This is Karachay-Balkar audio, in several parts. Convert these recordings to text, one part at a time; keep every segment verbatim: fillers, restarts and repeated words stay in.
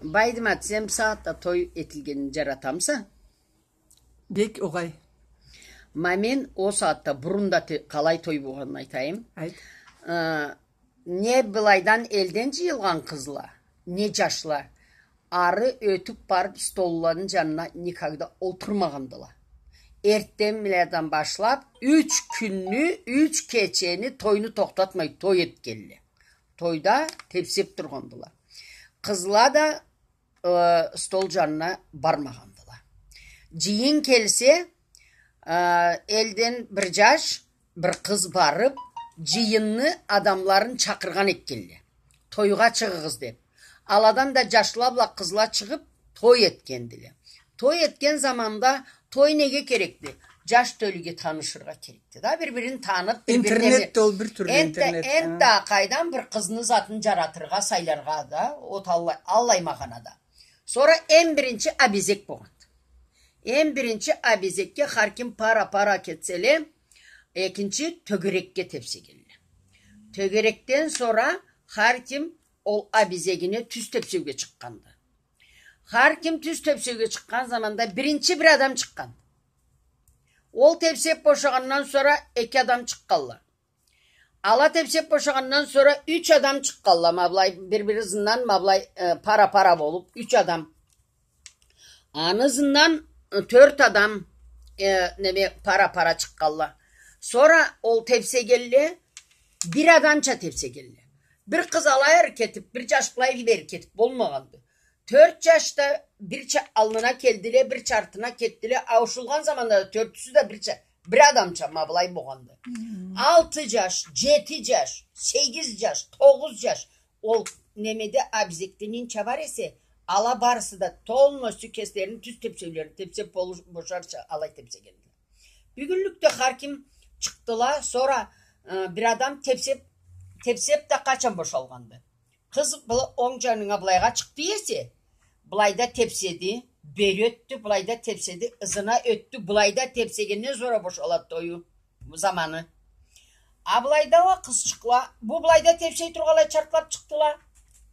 Байдымат, сен бусагъатда той этилгенин жаратамыса? Бек огъай. Ма мен ол сагъатда, бурунда те-, къалай той болгъанын айтайым. Айт. Э, не былайдан элден жыйылгъан къызла, не жашла ары ётюп барып столланы жанына никогда олтурмагъандыла. Эртденбладан башлап юч кюнню, юч кечени тойну тохтатмай той этгенле. Тойда тепсеп тургъандыла. Къызла да, э, стол жанына бармагъандыла. Жыйын келсе, э, элден бир жаш, бир къыз барып, жыйынны адамларын чакъыргъан этгенле. Тойгъа чыгъыгъыз деп. Аладан да жашла бла къызла чыгъып, той этгендиле. Той этген заманда той неге керекди? Жаш тёлюге танышыргъа керекди да, бир-бирин танып, бир-бирине... Интернет да ол бир тюрлю. Энтда, интернет, энтда къайдан бир къызны затын жаратыргъа, сайларгъа да, ол аллай, аллай магъанада. Сора эм биринчи абезек болгъанды. Эм биринчи абезекге хар ким пара-пара кетселе, экинчи тёгерекге тепсегенле. Тёгерекден сора хар ким ол абезегине тюз тепсеуге чыкъгъанды. Хар ким тюз тепсеуге чыкъгъан заманда биринчи бир адам чыкъгъан. Ол тепсеп бошагъандан сора эки адам чыкъгъанла. Ала тепсеп бошагъандан сора юч адам чыкъгъанла, ма былай бир-бири ызындан, ма былай, э, пара-пара болуп, юч адам. Аны ызындан, э, тёрт адам, э, неме, пара-пара чыкъгъанла. Сора ол тепсегенле, бир адамча тепсегенле. Бир къыз алай ары кетип, бир жаш былай бери кетип болмагъанды. Тёрт жаш да бирча аллына келдиле, бирча артына кетдиле. Ауушулгъан заманда да тёртюсю да бирча, бир адамча ма былай болгъанды. Хм. Алты жаш, жети жаш, сегиз жаш, тогъуз жаш. Ол немеде, абезекде ненча бар эсе, ала барысы да полностью кеслерини тюз тепсеулерин тепсеп болуш-, бошарча алай тепсегендиле. Бюгюнлюкде хар ким чыкъдыла, сора, э, бир адам тепсеп, тепсеп да къачан бошалгъанды? Къыз бла-, онг жанынга былайгъа чыкъды эсе, былайда тепседи, бери ётдю, былайда тепседи, ызына ётдю, былайда тепсегенден сора бошалады тою заманы. А былайда уа къызчыкъла, бу былайда тепсей тургъанлай чартлап чыкъдыла,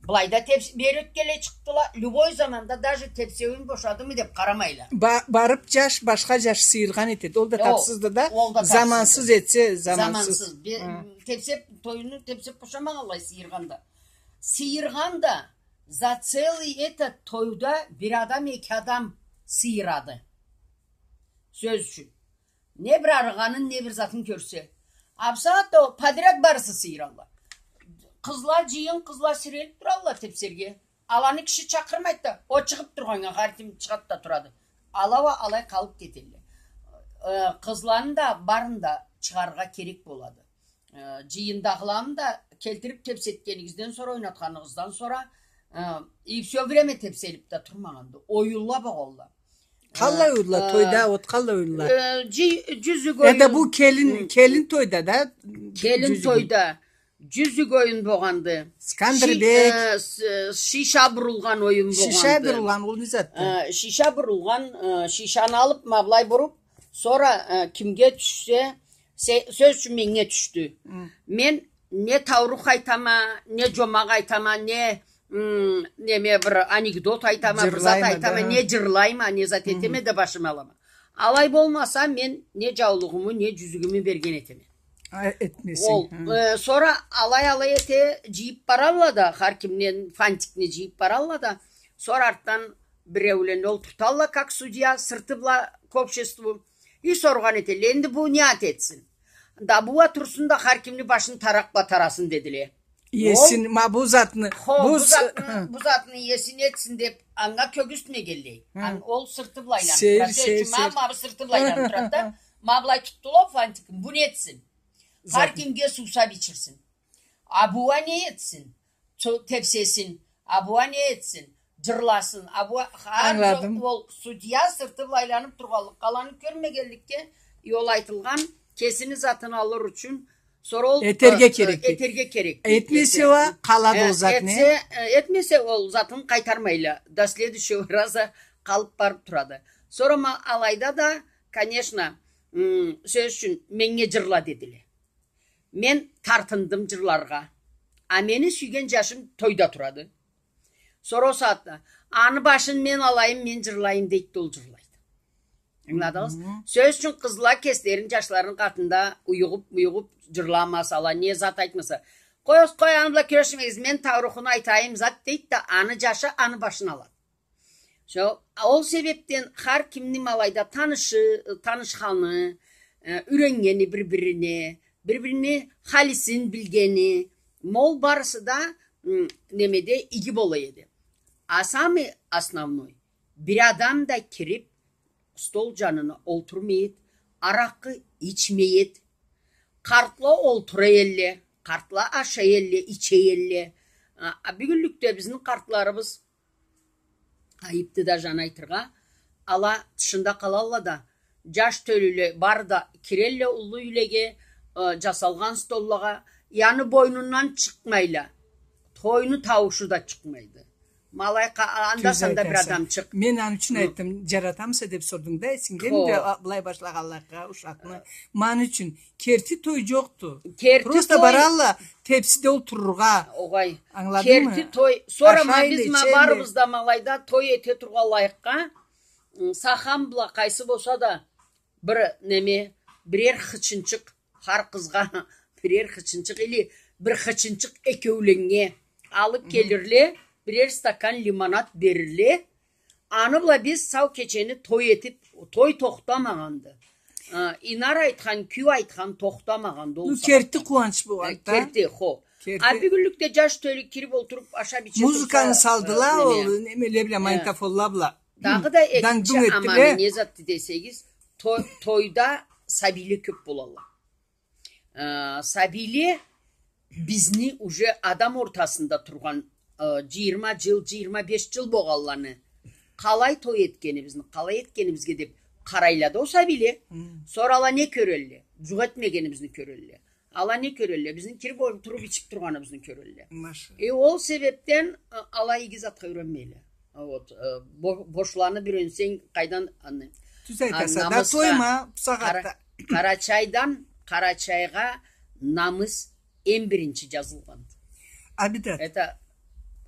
былайда тепс-, бери ётгенлей чыкъдыла. Любой заманда даже тепсеуюн бошадымы деп къарамайла. Ба-, барып жаш башха жаш сыйыргъан этеди. Ол да тапсызды да, ол да тапсызды. Замансыз этсе, замансыз. Замансыз. Бе-, хы, тепсеп, тоюну тепсеп бошамагъанлай сыйыргъан да. Сыйыргъан да за целый этот тойда бир адам, эки адам сыйырады. Сёз ючюн. Не бир арыгъанын, не бир затын кёрсе. А бусагъатда ол подряд барысы сыйыралла. Къызла, жыйын къызла сирелип туралла тепсерге. Аланы киши чакъырмайды да, ол чыгъып тургъаннга хар ким чыгъады да турады. Ала уа алай къалып кетелле. Э, къызланы да барын да чыгъарыргъа керек болады. Э, жыйындагъыланы да келтирип тепсетгенигизден сора, ойнатханыгъыздан сора, э, и всё время тепселип да турмагъанды. Оюнла болгъанла. Къаллай, э, оюнла, э, тойда, вот къаллай оюнла. Э, жи-, жюзюк оюн. Это бу келин, хы, келин тойда да? Келин тойда. Жюзюк оюн болгъанды. Скандырбек. Ши-, э, с-, э, шиша бурулгъан оюн болгъанды. Шиша бурулгъан, ол не затды? Э, шиша бурулгъан, э, шишаны алып, ма былай буруп, сора, э, кимге тюшсе, се-, сёз ючюн, меннге тюшдю. Хы. Мен не таурух айтама, не жомакъ айтама, не, м, неме, бир анекдот айтама, бир зат айтама, не жырлайма, не зат этеме да башым алама. Алай болмаса, мен не жаулугъуму, не жюзюгюмю берген этеме. А, этмесенг, ол, хы, э, сора алай-алай эте, жыйып баралла да, хар кимден фантикни жыйып баралла да, сора артдан биреулени олтурталла, как судья, сырты бла к обществу. И соргъан этелле, энди бу не зат этсин? Да бу уа турсун да, хар кимни башын таракъ бла тарасын, дедиле. Иесин, ол, ма бу затны, хо, бу, бу с-, затны, хы, бу затны иесин этсин деп, анга кёгюзтмегенлей. Хы. Ан-, ол сырты бла айланып турады. Сейир, сейир, сейир. Ма, ма бу сырты бла айланып турады да. Ма былай тутдула фантикин, бу не этсин? Хар кимге суусап ичирсин. А бу уа не этсин? Ту-, тепсесин. А бу уа не этсин? Жырласын. А бу уа, хар... Ангыладым. Ол судья сырты бла айланып тургъанлыкъгъа, аланы кёрмегенликге, и ол айтылгъан кесини затын алыр ючюн, сора ол, этерге, э, керек, э, этерге керек. Этмесе уа къалады ол зат, не? Э, этсе, э, этмесе ол затын къайтармайла. До следующего раза къалып барып турады. Сора ма алайда да, конечно, м, сёз ючюн, меннге жырла дедиле. Мен тартындым жырларгъа. А мени сюйген жашым тойда турады. Сора ол сагъатда: «Аны башын мен алайым, мен джырлайым», — дейди да, ол джырлайды. Ангыладыгъыз? Мгм. Сёз ючюн, къызла кеслерини джашларыны къатында уюгъуб, уюгъуб джырламасала, не зат айтмаса: «Къой, къой, аны бла кюрешмегиз, мен таурухуну айтайым», — зат дейди да, аны джашы аны башын алады. Шо, ол себебден хар кимни ма алайда танышы, танышханы, э, юреннгени бир-бирине, бир-бирини халисин билгени, ма ол барысы да, м, немеде иги бола эди. А самый основной, бир адам да кириб, стол джанына олтурмай эди, аракъы ичмей эди. Къартла олтура элле, къартла ашай элле, иче элле. А, а бюгюнлюкде бизни къартларыбыз, айыбды да джан айтыргъа, ала тышында къалалла да, джаш тёлюле бары да кирелле уллу юйлеге, э, джасалгъан столлагъа, яны бойнундан чыкъмайла, тойну тауушу да чыкъмайды. Ма алай къа-, анда-санда бир адамчыкъ. Мен аны ючюн айтдым, джаратамыса деб сордунг да, эсингдеми да, а, былай башлагъанлыкъгъа ушакъны. Ма аны ючюн керти той джокъду. Просто баралла, тепсиде олтурургъа. Огъай. Ангыладынгмы? Керти той. Сора ма биз ма барыбыз да ма алайда той эте тургъанлайыкъгъа, м, сахан бла къайсы болса да бир неме, бирер хычынчыкъ, хар къызгъа бирер хычынчыкъ или бир хычынчыкъ экеуленнге алыб келирле, бирер стакан лимонад берирле. Аны бла биз сау кечени той этиб, той тохтамагъанды. А, инар айтхан, кюй айтхан тохтамагъанды. Ол сагъатда керти къууанч болгъанды. Э, керти, хо. А бюгюнлюкде джаш тёлю кириб олтуруб, ашаб иче турса, музыканы салдыла, э, ол немеле бла, магнитофонла бла. Дагъыда экинчи аманы не затды десегиз, то-, тойда сабийле кёб болалла. Э, сабийле бизни уже адам ортасында тургъан, э, джыйырма джыл, джыйырма беш джыл болгъанланы къалай той этгенибизни, къалай этгенибизге деб къарайла да ол сабийле. Сора ала не кёрелле? Джукъ этмегенибизни кёрелле. Ала не кёрелле? Бизни кириб олтуруб ичиб тургъаныбызны кёрелле. Э, ол себебден, э, ала иги затха юренмейле. Вот, э, бо-, бошланы бир юренсенг, къайдан аны? Тюз айтаса да, тойма бусагъатда. Къара-, Къарачайдан Къарачайгъа намыс эм биринчи джазылгъанды. Абидат. Это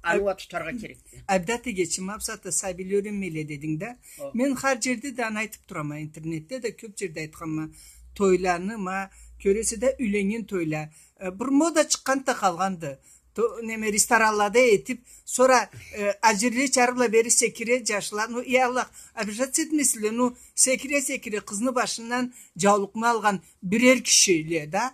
аны уа тутаргъа керекди. Абидат эгечим, ма бусагъатда сабийле юренмейле дединг да. Мен хар джерде да аны айтыб турама, интернетде да кёб джерде айтханма. Тойланы, ма, кёресе да, юйленнген тойла. Э, бир мода чыкъгъанды да къалгъанды. То-, неме, ресторанлада этиб, сора, э, аджирле чары бла бери секире джашла, ну, я Аллах, обижаться этмесинле, ну, секире-секире къызны башындан джаулукъну алгъан бирер кишиле да,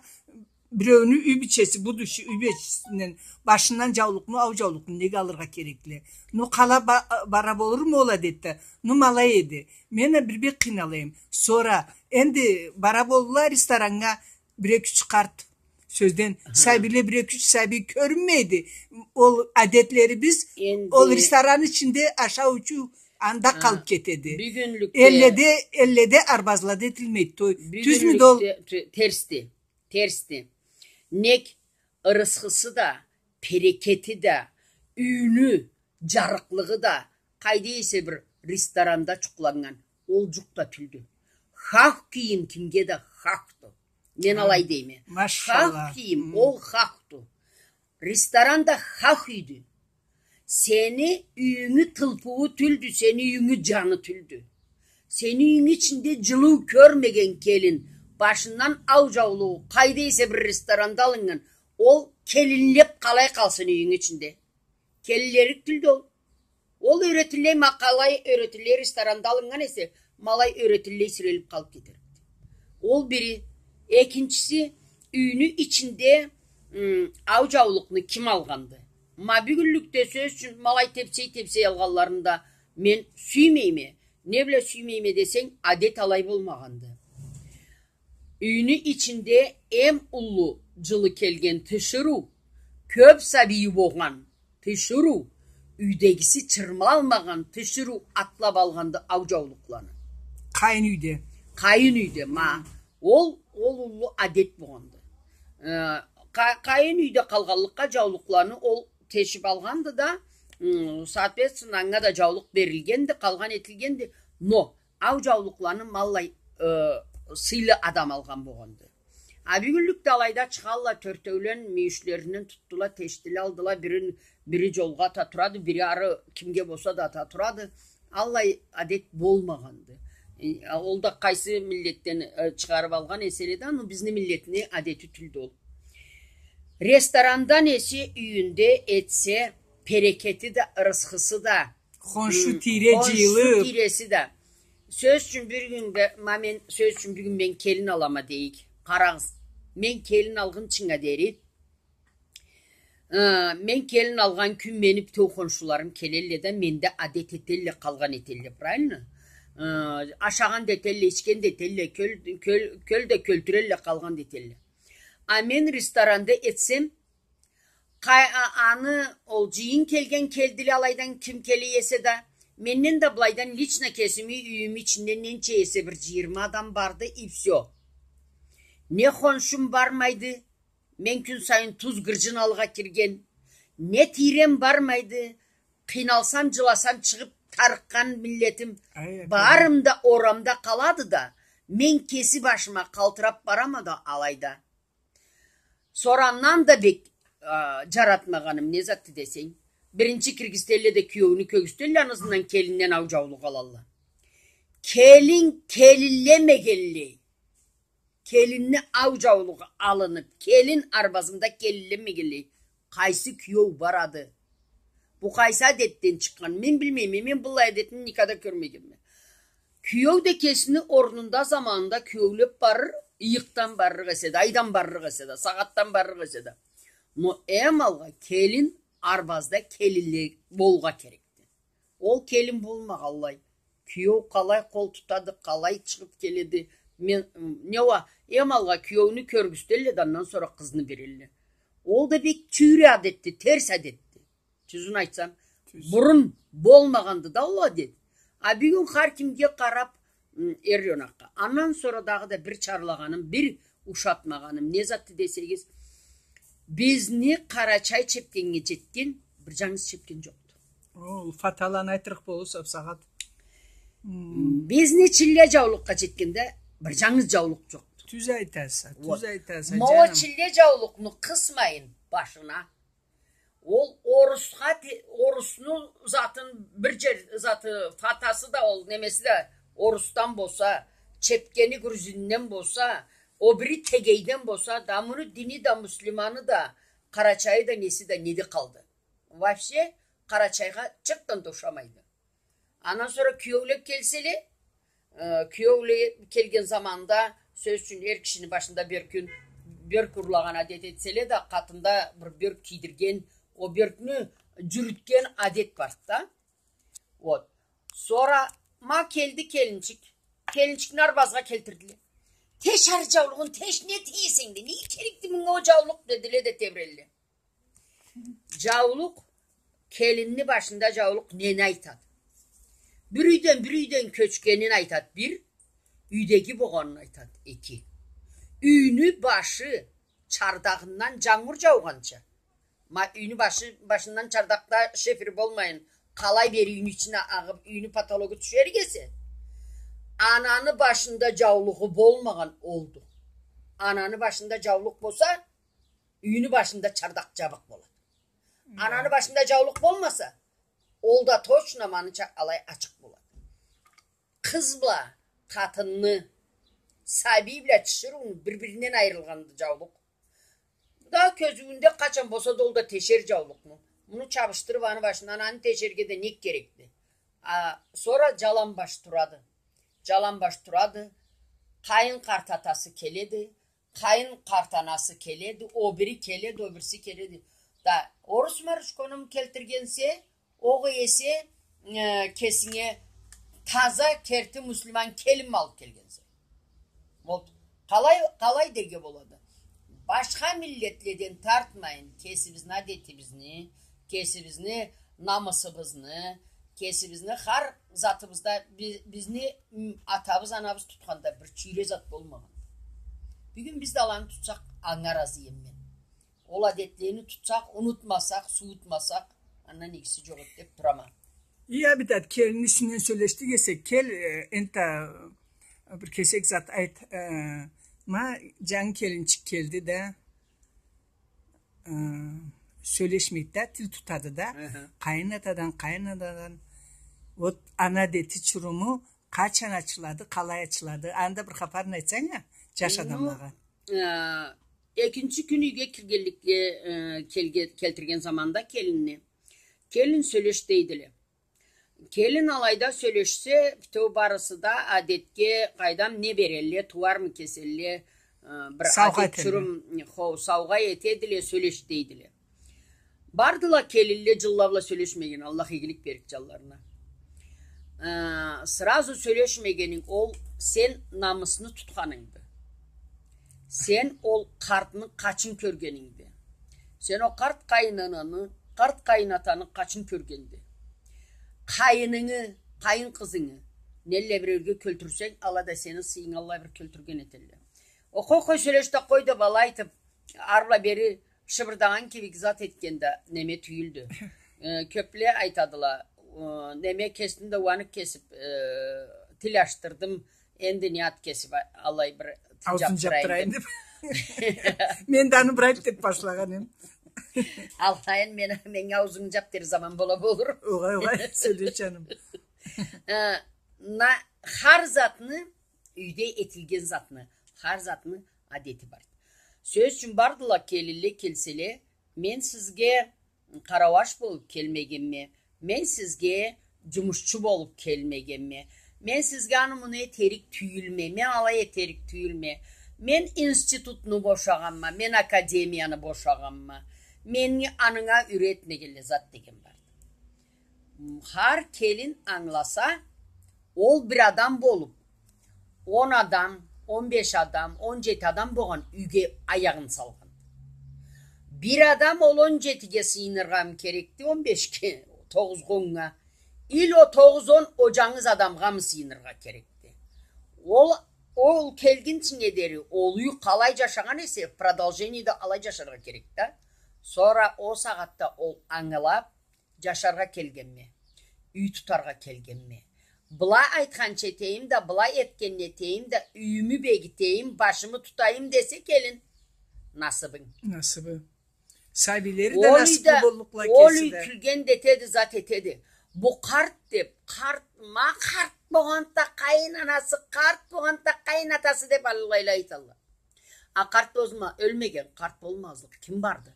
биреуню юй бийчеси, будущий юй бийчесинден башындан джаулукъну, ау джаулукъну неге алыргъа керекле? Ну, къала ба-, бара болурму ол адетде? Ну, ма алай эди. Мен а бир бек къыйнала эдим. Сора, энди бара болурла рестораннга, бир-эки-юч къарт. Сёзден, сабийле, бир-эки-юч сабий кёрюнмейди. Ол адетлерибиз, ол ресторан ичинде ашау-ичиу анда къалыб кетеди. Бюгюнлюкде. Элледе, элледе, арбазлада этилмейди той. Тюзмюдю ол? Бюгюнлюкде те-, терсди. Терсди. Нек, ырысхысы да, берекети да, юйню джарыкълыгъы да, къайда эсе бир ресторанда джукъланнган, ол джукъ да тюлдю. Хакъ кийим кимге да хакъды. Мен алай дейме. Машалла. Хакъ кийим, ол хакъды. Ресторан да хакъ юйдю. Сени юйюнгю тылпыуу тюлдю, сени юйюнгю джаны тюлдю. Сени юйюнг ичинде джылыу кёрмеген келин, башындан ау джаулугъу къайда эсе бир ресторанда алыннган, ол келинлеб къалай къалсын юйюнг ичинде? Келинлерик тюлдю ол. Ол юретиллей, ма къалай юретиллей, ресторанда алыннган эсе, ма алай юретиллей, сирелиб къалыб кетерикди. Ол бири. Экинчиси, юйню ичинде, м, ау джаулукъну ким алгъанды? Ма бюгюнлюкде, сёз ючюн, ма алай тепсей-тепсей алгъанларын да мен сюймейме. Не бла сюймейме десенг, адет алай болмагъанды. Юйню ичинде эм уллу джылы келген тиширыу, кёб сабийи болгъан тиширыу, юйдегиси чырмалмагъан тиширыу атлаб алгъанды ау джаулукъланы. Къайын юйде. Къайын юйде, ма. Ол, ол уллу адет болгъанды. Э, къа-, къайын юйде къалгъанлыкъгъа джаулукъланы ол тешиб алгъанды да, м, соответственно, анга да джаулукъ берилгенди, къалгъан этилгенди. Но ау джаулукъланы ма аллай, э, сыйлы адам алгъан болгъанды. А бюгюнлюкде алайда чыгъалла, тёртеулен мюйюшлеринден тутдула, тешдиле, алдыла, бирин, бири джолгъа ата турады, бири ары кимге болса да ата турады. Аллай адет болмагъанды. Э, ол да къайсы миллетден, э, чыгъарып алгъан эселе да, ну, бизни миллетни адети тюлдю ол. Ресторандан эсе, юйюнде этсе, берекети да, ырысхысы да, Хоншу, м, тийре хоншу джыйылып. Тийреси да. Сёз ючюн, бир кюн бе-, ма мен, сёз ючюн, бюгюн мен келин алама дейик. Къарагъыз, мен келин алгъынчынга дери, э, мен келин алгъан кюн мени бютеу хоншуларым келелле да, менде адет этелле, къалгъан этелле, правильно? Э, ашагъан да этелле, ичген да этелле, кёл, кёл, кёл да кёлтюрелле, къалгъан да этелле. А мен ресторанда этсем, Къай-, а-, аны, ол джыйын келген келдиле, алайдан ким келе эсе да, менден да былайдан лично кесими юйюмю ичинде ненча эсе бир джыйырма адам барды, и всё. Не хоншум бармайды, мен кюн сайын туз, гырджын алыргъа кирген, не тийрем бармайды, къыйналсам, джыласам, чыгъып тарыкъгъан миллетим, ай, ай, барым да орамда къалады да, мен кеси башыма къалтырап барама да алайда. Сора андан да бек, а, джаратмагъаным не затды десенг, биринчи киргизтелле да киеуню кёргюзтелле, аны ызындан келинден ау джаулукъ алалла. Келин келиллемегенлей, келинни ау джаулугъу алынып, келин арбазында келиллемегенлей, къайсы киеу барады? Бу къайсы адетден чыкъгъан? Мен билмейме, мен быллай адетни никогда кёрмегенме. Киеу да кесини орнунда, заманында киеулеп барыр, ыйыкъдан барырыкъ эсе да, айдан барырыкъ эсе да, сагъатдан барырыкъ эсе да. Но эм алгъа келин арбазда келинле болургъа керекди. Ол келин болмагъанлай, киеу къалай къол тутады, къалай чыгъып келеди? Мен, м, не уа, эм алгъа киеуню кёргюзтелле да, андан сора къызны берелле. Ол да бек чюйре адетди, терс адетди. Тюзюн айтсам, тюз. Бурун болмагъанды да ол адет. А бюгюн хар кимге къарап, м, эр ёнакъгъа. Андан сора дагъыда бир чарлагъаным, бир ушатмагъаным не затды десегиз, бизни Къарачай чепкеннге джетген бир джангыз чепкен джокъду. Ол фаталаны айтырыкъ болурса, бусагъат. М. Бизни чилле джаулукъгъа джетгенде бир джангыз джаулукъ джокъду. Тюз айтаса, вот, тюз айтаса, ма ол джаным. Чилле джаулукъну къысмайын башына. Ол орусха те-, орусну затын, бир джер заты, фатасы да ол, немеси да орусдан болса, чепкени грузинден болса, о бири тегейден болса, да муну дини да, муслиманы да, къарачайы да, неси да, неди къалды? Вообще, Къарачайгъа чыртдан да ушамайды. Андан сора киеуле келселе, э, киеуле келген заманда, сёз ючюн, эр кишини башында бёркюн, бёрк урлагъан адет этселе да, къатында бир бёрк кийдирген, о бёркню джюрютген адет барды да. Вот. Сора ма келди келинчик. Келинчикни арбазгъа келтирдиле. Теш ары джаулугъун, теш, не тие эсенг да, не керекди мынга о джаулукъ, дедиле да тебирелле. Джаулукъ, келинни башында джаулукъ нени айтады? Бир юйден, бир юйден кёчгенин айтады, бир, юйдеги болгъанын айтады, эки. Юйню башы чардагъындан джангур джаугъанча. Ма, юйню башы, башындан чардакъда шифер болмайын, къалай бери юйню ичине агъып, юйню потологу тюшерик эсе, ананы башында джаулугъу болмагъан олду. Ананы башында джаулукъ болса, юйню башында чардакъ джабыкъ болады. Ананы башында джаулукъ болмаса, ол да точно маныча алай ачыкъ болады. Къыз бла къатынны, сабий бла тиширыуну бир-биринден айырылгъанды джаулукъ. Да кёзюуюнде къачан болса да ол да тешер джаулукъну. Муну чабышдырып аны башындан, аны тешерге да не керекди? А, сора джалан баш турады. Джалан баш турады. Къайын къарт атасы келеди. Къайын къарт анасы келеди, о бири келеди, о бириси келеди. Да, орус маришкону келтиргенсе, огъесе, э, кесинге таза, керти муслиман келин алып келгенсе. Вот. Къалай, къалай дерге болады? Башха миллетледен тартмайын, кесибизни адетибизни, кесибизни намысыбызны, кесибизни хар затыбызда би-, бизни, м, атабыз, анабыз тутханда бир чюйре зат болмагъан. Бюгюн биз да аланы тутсакъ, анга разыма мен. Ол адетлени тутсакъ, унутмасакъ, суутмасакъ, андан игиси джокъ эди деп турама. Ия, Абидат, келинни юсюнден сёлешдик эсе, кел, э, энтда, э, бир кесек зат айт, э, Ма, джангы келинчик келди да, э, сёлешмейди да, тил тутады да. Аха. Къайын атадан, къайын анадан, вот, ана адети, чуруму къачан ачылады, къалай ачылады? Анда бир хапарын айтсанг а, джаш адамлагъа. Ну, э, экинчи кюн юйге киргенликге, э, келге-, келтирген заманда келинни, келин, сёлеш дейдиле. Келин алайда сёлешсе, битеу барысы да адетге, къайдам, не берелле, тууармы кеселле, э, бир адет, чурум, хо, саугъа этедиле, сёлеш дейдиле. Бардыла келинле, джылла бла сёлешмеген, Аллах игилик берик джанларына. Э, сразу сёлешмегенинг ол сен намысны тутханынгды. Сен ол къартны къачын кёргенингди. Сен ол къарт къайын ананы, къарт къайын атаны къачын кёргенди? Къайынынги, къайын къызынгы нелле бир ёрге кёлтюрсенг, ала да сени сыйынга аллай бир кёлтюрген этелле. Окъой, къой, сёлеш да къой деп, алай айтып, ары бла бери шыбырдагъан кибик зат этген да неме тюйюлдю. Э, кёпле айтадыла, э, неме, кесин да уанып кесип, э, тил ачдырдым, энди не ат кесип, а-, алай бир тил джабдырайым деп. Мен да аны бир айт деп башлагъан эм. Аллайын, мен, меннге аузунгу джаб дер заман бола болур. Огъай, огъай, сёлеш, джаным. Э, на-, хар затны, юйде этилген затны, хар затны адети бар. Сёз ючюн, бардыла келинле, келселе, мен сизге къарауаш болуп келмегенме, мен сизге джумушчу болуп келмегенме, мен сизге аны-муну этерик тюйюлме, мен алай этерик тюйюлме, мен институтну бошагъанма, мен академияны бошагъанма, мени анга юйретмегенле зат деген барды. Хар келин ангыласа, ол бир адам болуп, он адам, он беш адам, он джети адам болгъан юйге аягъын салгъан. Бир адам ол он джетиге сыйыныргъамы керекди, он бешге, тогъузгъа, оннга? Или о тогъуз, он о джангыз адамгъамы сыйыныргъа керекди? Ол, ол келгинчинге дери ол юй къалай джашагъан эсе, в продолжении да алай джашаргъа керек да. Сора о сагъатда ол ангылап, джашаргъа келгенме, юй тутаргъа келгенме. Былай айтханча этейим да, былай этгенни этейим да, юйюмю бегитейим, башымы тутайым десе келин, насыбынг. Насыбы. Сабийлери да насыблы боллукъла кеси да. Ол юй кюлген да этеди, зат этеди. Бу къарт деп, къарт, ма къарт болгъанда къайын анасы, къарт болгъанда къайын атасы деп аллайла айталла. А къарт болмай, ёлмеген, къарт болмазлыкъ ким барды?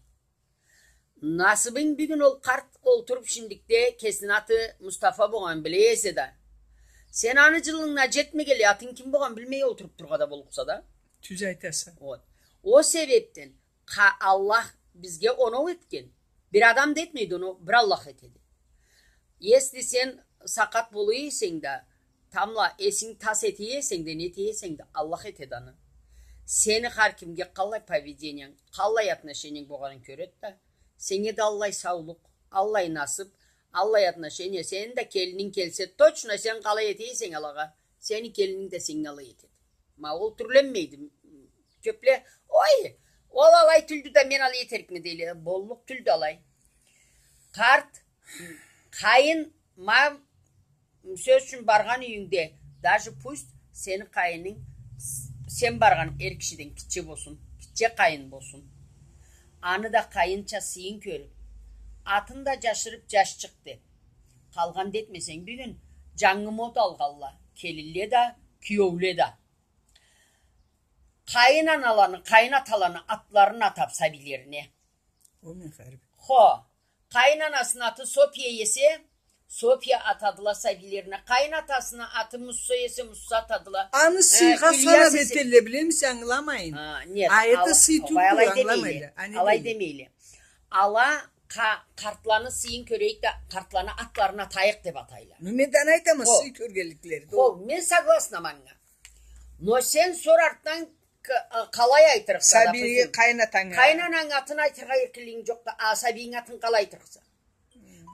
Насыбынг бюгюн ол къарт олтуруп шиндикде кесини аты Мустафа болгъанын биле эсе да. Сен аны джылынгда джетмегенлей, атынг ким болгъанын билмей олтуруп тургъа да боллукъса да. Тюз айтаса. Вот. Ол себепден къа-, Аллах бизге оноу этген. Бир адам да этмейди оноу, бир Аллах этеди. Если сен сакъат бола эсенг да, тамбла эсинг тас эте эсенг да, не эте эсенг да, Аллах этеди аны. Сени хар кимге къаллай поведениянг, къаллай отношениянг болгъанын кёреди да, сеннге да аллай саулукъ, аллай насып, аллай отношение, сени да келининг келсе, точно сен къалай эте эсенг алагъа, сени келининг да сеннге алай этеди. Ма ол тюрленмейди. Кёпле, ой, ол алай тюлдю да, мен алай этерикме дейле. Боллукъ тюлдю алай. Къарт, къайын, ма, сёз ючюн, баргъан юйюнгде, даже пусть сени къайынынг с-, сен баргъан эр кишиден гитче болсун, гитче къайын болсун. Аны да къайынча сыйын кёрюп, атын да джашырып, джашчыкъ деп. Къалгъан да этмесенг, бюгюн джангы мода алгъанла келинле да, киеуле да. Къайын аналаны, къайын аталаны атларын атап сабийлерине. Ол не харип? Хо, къайын анасыны аты Сопия эсе, Сопия атадыла сабийлерине. Къайын атасыны аты Мусса эсе, Мусса атадыла. Аны, э, сыйгъа санап этелле, билемисе, ангыламайын. А, нет, а это сый тюлдю, алай демейле. Алай демейле. Ала къа-, къартланы сыйын кёрейик да, къартланы атларын атайыкъ деп атайла. Ну, мен да аны айтама, сый кёргенликлери. Хо, мен согласна манга. Но сен сора артдан к-, а, къалай айтырыкъса, сабийге, допустим, къайын атанга. Къайын ананг атын айтыргъа эркинлигинг джокъ да, а, сабийинг атын къалай айтырыкъса?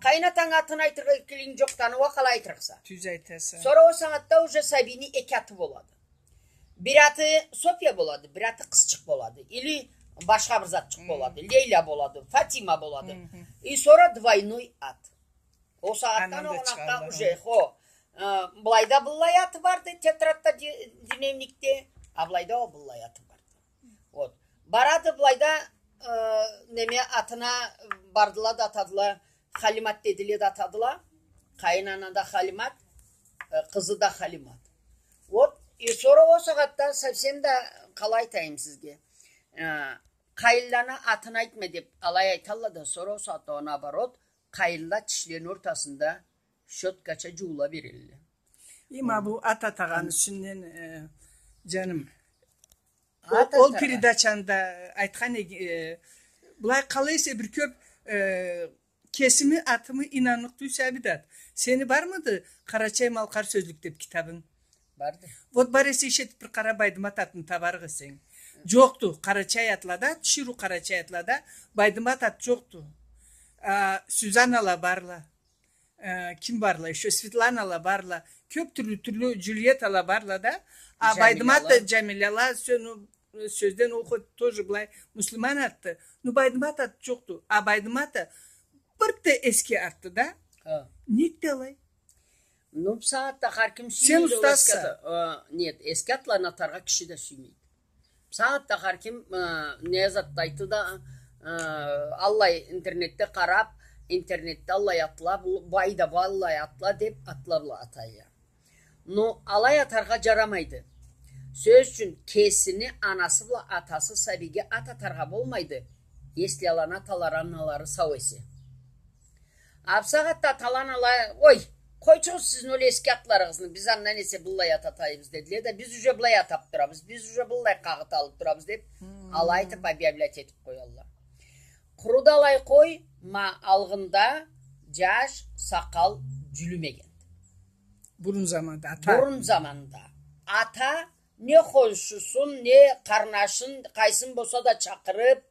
Къайын атанг атын айтыргъа эркинлигинг джокъ да, аны уа къалай айтырыкъса? Тюз айтаса. Сора ол сагъатда уже сабийни эки аты болады. Бир аты София болады, бир аты къызчыкъ болады. Или башха бир затчыкъ болады. Лейла болады, Фатима болады. И сора двойной ат. Ол сагъатдан ол анакъгъа уже, хо, э, былайда быллай аты барды тетрадда, ди-, дневникде, а былайда ол быллай аты барды. Барады былайда, э, неме, атына бардыла да атадыла, Халимат дедиле да атадыла. Къайын ана да Халимат, э, къызы да Халимат. Вот, и сора ол сагъатда совсем да, къалай айтайым сизге, э, къайынланы атын айтма деп алай айталла да, сора ол сагъатда, наоборот, къайынла тишлени ортасында щёткача джуула берелле. Има бу ат атагъаны юсюнден, э, джаным. Ол, ол передачаны да айтхан эди, э, былай къалай эсе бир кёп, э, кесими атымы ийнанныкъ тюйюл, Сабидат. Сени бармыды «Къарачай-малкъар сёзлюк» деп китабынг? Барды. Вот бар эсе, иш этип бир къара, Байдымат атын табарыкъ эсенг. Джокъду, къарачай атлада, тиширыу къарачай атлада Байдымат ат джокъду. А, Сюзаннала барла. Э, ким барла ещё? Светланала барла. Кёп тюрлю-тюрлю Джульеттала барла да. А Байдымат да, Джамиляла, сё-, ну, сёзден ол хоть тоже былай муслиман атды. Ну, Байдымат ат джокъду. А Байдымат а бир да эски атды да. Ха. Нек да алай? Ну, бусагъатда хар ким... Сен устазса. Э, нет, эски атланы атаргъа киши да сюймейди. Бусагъатда хар ким, э, не зат да айтды да, э, аллай интернетде къарап, интернетде аллай атла, бу, бу айда бу аллай атла деп, атла бла атайла. Но алай атаргъа джарамайды. Сёз ючюн, кесини анасы бла атасы сабийге ат атаргъа болмайды, если аланы аталары, аналары сау эсе. А бусагъатда атала-анала: «Ой, къойчугъуз сизни ол эски атларыгъызны, биз андан эсе быллай ат атайбыз», — дедиле да, «Биз уже былай атап турабыз, биз уже быллай къагъыт алып турабыз», — деп, алай айтып, объявлять этип къоялла. Къуру да алай къой, ма алгъында джаш сакъал джюлюмегенди. Бурун заманда ата. Бурун заманда ата не хоншусун, не къарнашын, къайсын болса да чакъырып,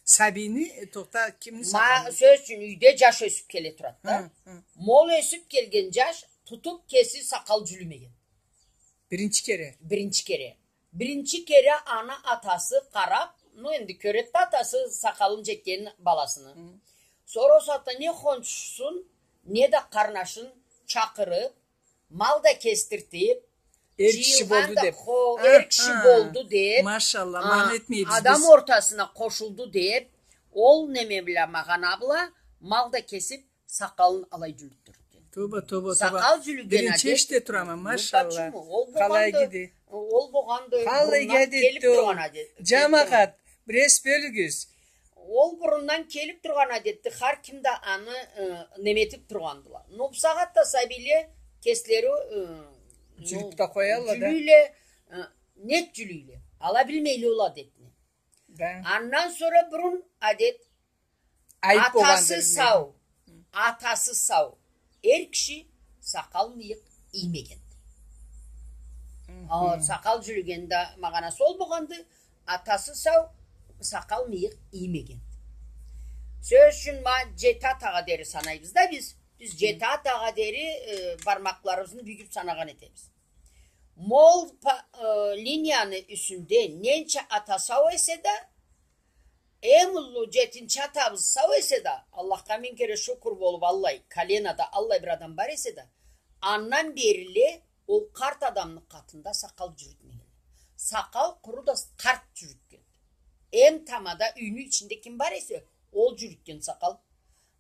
сабийни, э, тохта, кимни сакъалын? Ма, сёз ючюн, юйде джаш ёсюп келе турады да. Хы, хы. Ма ол ёсюп келген джаш тутуп кеси сакъал джюлюмеген. Биринчи кере. Биринчи кере. Биринчи кере аны атасы къарап, ну, энди кёреди да атасы сакъалын джетген баласыны. Хы. Сора ол сагъатда не хоншусун, не да къарнашын чакъырып, мал да кесдиртип, эр киши болду деп. Хо, эр киши болду деп. Машалла, ман этмейбиз адам ортасына къошулду деп, ол неме бла, магъана бла, мал да кесип, сакъалын алай джюлютдюрген. Тоба, тоба, тоба. Сакъал джюлюген адет. Биринчи эшите турама, машалла. Къалай иги. Ол болгъанды. Къалай иги адетди ол. Джамагъат, бир эс бёлюгюз. Ол бурундан келип тургъан адетди, хар ким да аны, э, неме этип тургъандыла. Но бусагъатда сабийле кеслери, э, джюлюп да къоялла да. Джюлюйле, э, нек джюлюйле? Ала билмейле ол адетни. Да. Андан сора бурун адет, айып болгъанды, атасы сау, атасы сау эр киши сакъал-мыйыкъ иймегенди. Хы хы. А, сакъал джюлюгенни да магъанасы ол болгъанды. Атасы сау, сакъал-мыйыкъ иймегенди. Сёз ючюн, ма джети атагъа дери санайбыз да биз. Биз джети атагъа дери, э, бармакъларыбызны бюгюп санагъан этебиз. Ма ол па-, э, линияны юсюнде ненча ата сау эсе да, эм уллу джетинчи атабыз сау эсе да, Аллахха минг кере шукур болуп, аллай коленада аллай бир адам бар эсе да, андан бериле ол къарт адамны къатында сакъал джюрютмегенле. Сакъал къуру да с-, къарт джюрютген. Эм тамада юйню ичинде ким бар эсе, ол джюрютген сакъал.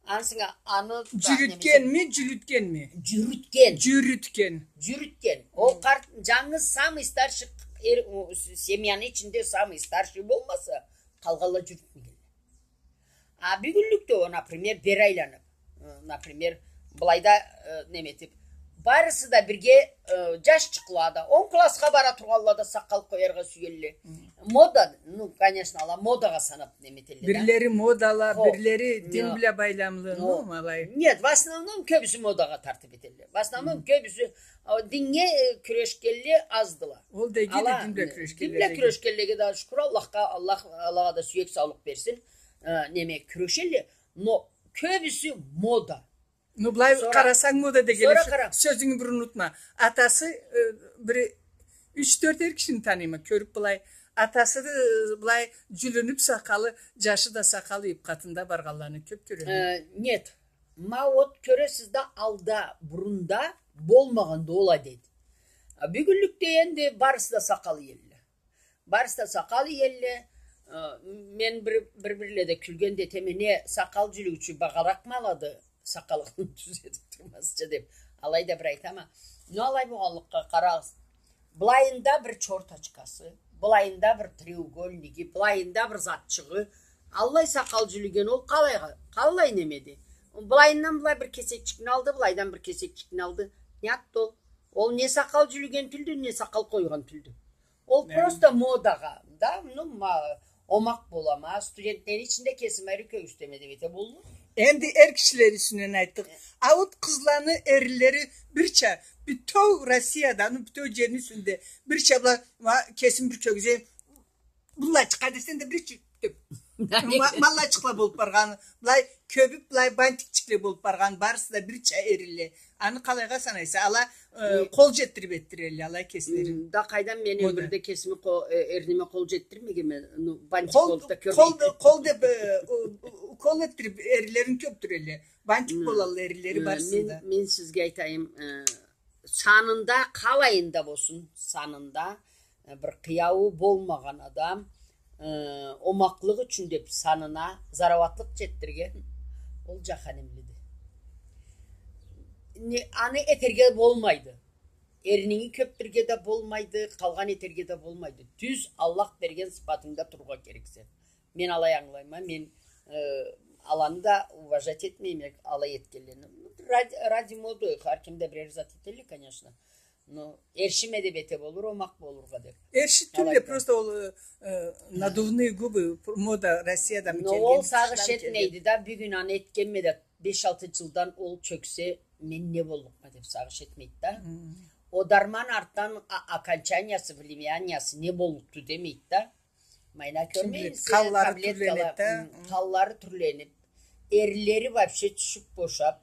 Ансы анга аны да... Джюрютгенми, джюлютгенми? Джюрютген. Джюрютген. Джюрютген. Ол къарт, джангыз самый старший, эр, о, с-, семьяны ичинде самый старший болмаса, къалгъанла джюрютмегенле. А бюгюнлюкде о, например, бери айланып, э, например, былайда, э, неме этип, барысы да бирге, э, джашчыкъла да, он классха бара тургъанла да сакъал къояргъа сюелле. Мода, ну, конечно, ала модагъа санап неме этелле да. Бирлери модала, бирлери дин бла байламлы, ну, алай. Нет, в основном кёбюсю модагъа тартып этелле. В основном кёбюсю, а, диннге, э, кюрешгенле аздыла. Ол да игиди, дин бла кюрешгенлеге да шукур Аллахха, Аллах, Аллахха да сюек саулукъ берсин. Э, неме, кюрешелле, но кёбюсю мода. Ну, былай къарасанг, мода дегенле, сёзюнгю бир унутма. Атасы, э, бир юч-тёрт эр кишини таныйма, кёрюп былай. Атасы, э, былай джюлюнюп сакъалы, джашы да сакъал ийип, къатында баргъанланы кёп кёреме. Э, нет. Ма вот кёресиз да, алда, бурунда болмагъанды ол адет. А бюгюнлюкде энди барысы да сакъал иелле. Барысы да сакъал иелле, Э, мен бир, бир-бирледе кюлген да этеме, не сакъал жюлюучю багъаракъмы алады, сакъалын тюзетип турмазча деп. Алай да бир айтама. Но алай болгъанлыкъгъа, къарагъыз. Былайында бир чёрточкасы, былайында бир треугольниги, былайында бир затчыгъы. Аллай сакъал жюлюген ол къалайгъа, къаллай немеди? Былайындан былай бир кесекчикни алды, былайдан бир кесекчикни алды. Не затды ол? Ол не сакъал жюлюген тюлдю, не сакъал къойгъан тюлдю. Ол просто модагъа, да, ну, ма-, омакъ болама, студентлени ичинде кесим ариу кёргюзтеме деп эте болду. Энди эр кишиле юсюнден айтдыкъ. Э. А вот къызланы эрлери бирча, бютеу Россияда, ну, бютеу жерни юсюнде бирча была, ма, кесим бир кёргюзейим, быллайчыкъ, къайда сен да бир чыкъ деп. Ма-, маллайчыкъла болуп баргъан, былай кёбюп, былай бантикчикле болуп баргъан, барысы да бирча эрле. Аны къалайгъа санайса, ала, э, къол жетдирип этдирелле, алай кеслерин. М, да къайдам, мен ёмюрде кесими къо-, э, эриме къол жетдирмегенме, ну, бантик болуп да кёрмейме. Къол, къол деп, э, у-, у-, укол этдирип, эрлерин кёбдюрелле. Бантик болалла эрлери барысында. Мен, мен сизге айтайым, э, санында, къалайында болсун, санында, э, бир къыяуу болмагъан адам, э, омакълыкъ ючюн деп санына зарауатлыкъ жетдирген, ол жаханимлиди. Не, аны этерге болмайды. Эрнинги кёбдюрге да болмайды, къалгъан этерге да болмайды. Тюз Аллах берген сыфатынгда турургъа керексе. Мен алай ангылайма, мен, э, аланы да уважать этмейме, алай этгенлени. Ради, ради моды, хар ким да бирер зат этелле, конечно. Но эршиме деп эте болур, омакъ болургъа деп. Эрши тюлле, просто ол, э, надувные губы, мода Россиядан келген. Но ол сагъыш этмейди да, бюгюн аны этгенме да, беш-алты жылдан ол чёксе, мен не боллукъма деп сагъыш этмейди да. О дарман артдан а-, окончаниясы, влияниясы не боллукъду демейди да. Майна кёрмеймисиз, къанлары тюрленип да, къанлары тюрленип, эрлери вообще тюшюп бошап,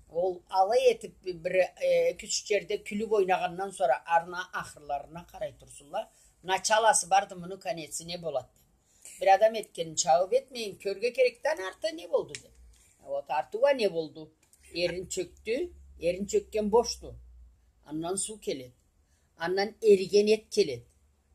ол алай этип бир, э, эки-юч жерде кюлюп ойнагъандан сора арна ахырларына къарай турсунла. Началасы барды, муну конеци не болады? Бир адам этгенин чабып этмейин, кёрге керекди, аны арты не болду деп. Вот арты уа не болду? Эрин чёкдю, эрин чёкген бошду. Андан суу келеди. Андан эриген эт келеди.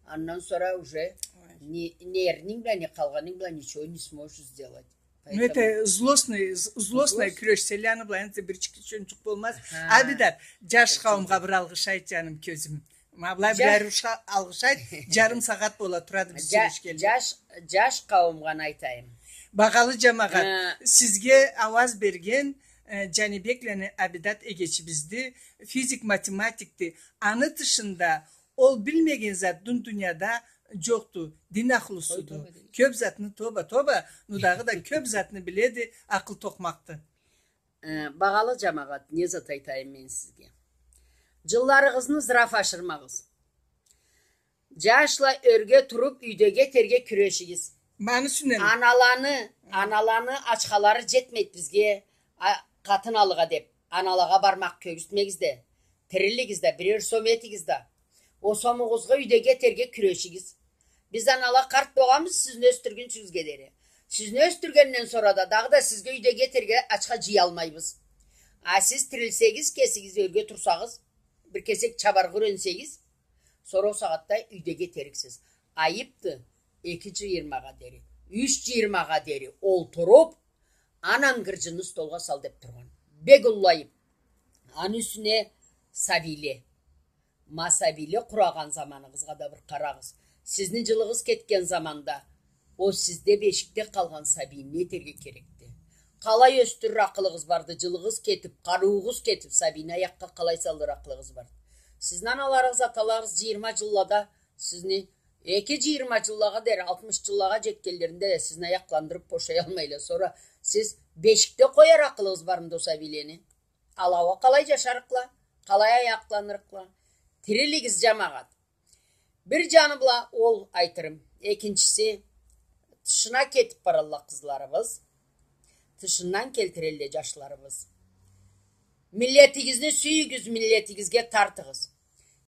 Андан сора уже не, не эрнинг бла, не къалгъанынг бла ничего не сможешь сделать. Ну, это злостный, з-, злостный кюреш, сен аны бла энди бир чыкъ-, чончукъ болмаз. Абидат, жаш къауумгъа бир алгъыш айт, жаным, кёзюм. Ма былай бир алгъыш айт, жарым сагъат бола турады биз сёлешгенли. Жаш, жаш къауумгъа не айтайым? Багъалы жамагъат, сизге ауаз берген, э, Жанибекланы Абидат эгечибизди, физик-математикди. Аны тышында ол билмеген зат дун дунияда жокъду. Дин ахлусуду. Кёп затны, тоба, тоба, ну дагъыда кёп затны биледи, акъыл токъмакъды. Э, багъалы жамагъат, не зат айтайым мен сизге? Жылларыгъызны зыраф ашырмагъыз. Жашла, ёрге туруп, юйдеги этерге кюрешигиз. Ма аны юсюнден. Аналаны, аналаны ачхалары жетмейди бизге, а, къатын алыргъа деп. Аналагъа бармакъ кёргюзтмегиз да. Тирилигиз да, бирер сом этигиз да. Ол сомугъузгъа юйдеги этерге кюрешигиз. Биз анала къарт богъанбыз сизни ёсдюргюнчюгюзге дери. Сизни ёсдюргенден сора да дагъыда сизге юйдеги этерге ачха жыялмайбыз. А сиз тирилсегиз, кесигиз ёрге турсагъыз, бир кесек чабаргъа юренсегиз, сора ол сагъатда юйдеги этериксиз. Айыпды, эки жыйырмагъа дери, юч жыйырмагъа дери олтуруп, ананг гыржынны столгъа сал деп тургъан. Бек уллу айып. Аны юсюне сабийле. Ма сабийле къурагъан заманыгъызгъа да бир къарагъыз. Сизни жылыгъыз кетген заманда ол сизде бешикде къалгъан сабийни не этерге керекди? Къалай ёсдюрюр акъылыгъыз барды? Жылыгъыз кетип, къарыуугъуз кетип, сабийни аякъгъа къалай салыр акъылыгъыз барды? Сизни аналарыгъыз, аталарыгъыз жыйырма жыллада сизни, эки жыйырма жыллагъа дери, алтмыш жыллагъа жетгенлеринде да сизни аякъландырып бошаялмайла. Сора сиз бешикде къояр акъылыгъыз бармыды ол сабийлени? Ала уа къалай жашарыкъла, къалай аякъланырыкъла? Тирилигиз, жамагъат. Бир жаны бла ол айтырым. Экинчиси, тышына кетип баралла къызларыбыз. Тышындан келтирелле жашларыбыз. Миллетигизни сюйюгюз, миллетигизге тартыгъыз.